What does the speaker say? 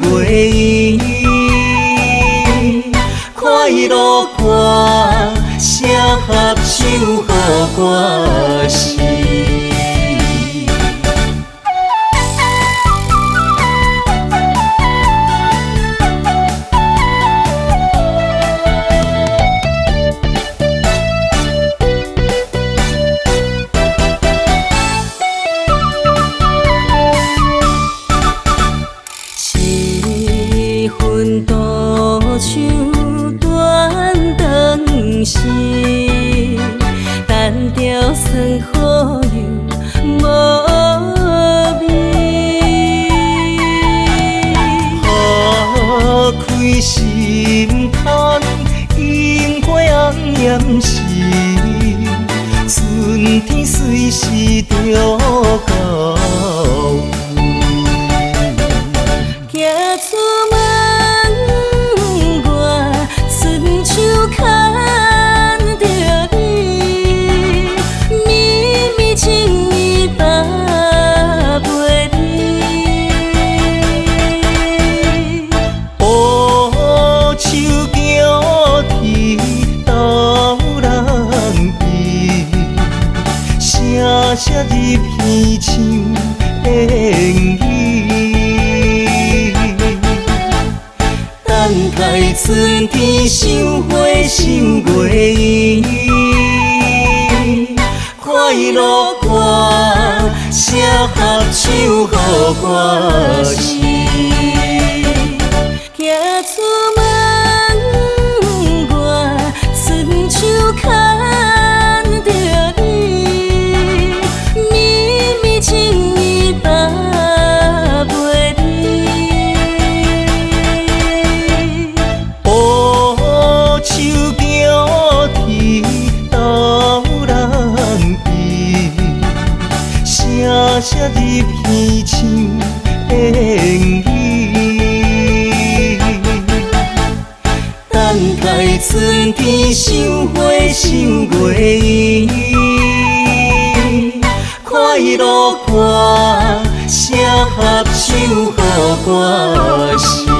月圆，快乐歌，声合唱好歌词。是等著酸苦又无味，花开心坎，樱花红艳时，春天随时著到位。行出门外，伸手牵著你，绵绵情意百倍你。乌手行铁斗人伊，声声入耳唱烟语。等待春天赏花赏月圆，快乐歌，声合唱好歌词。行出门外，伸手牵著你，绵绵情意百倍你。乌手行铁斗人伊，声声入耳唱烟语。等待春天赏花赏月圆，快乐歌，声合唱好歌词。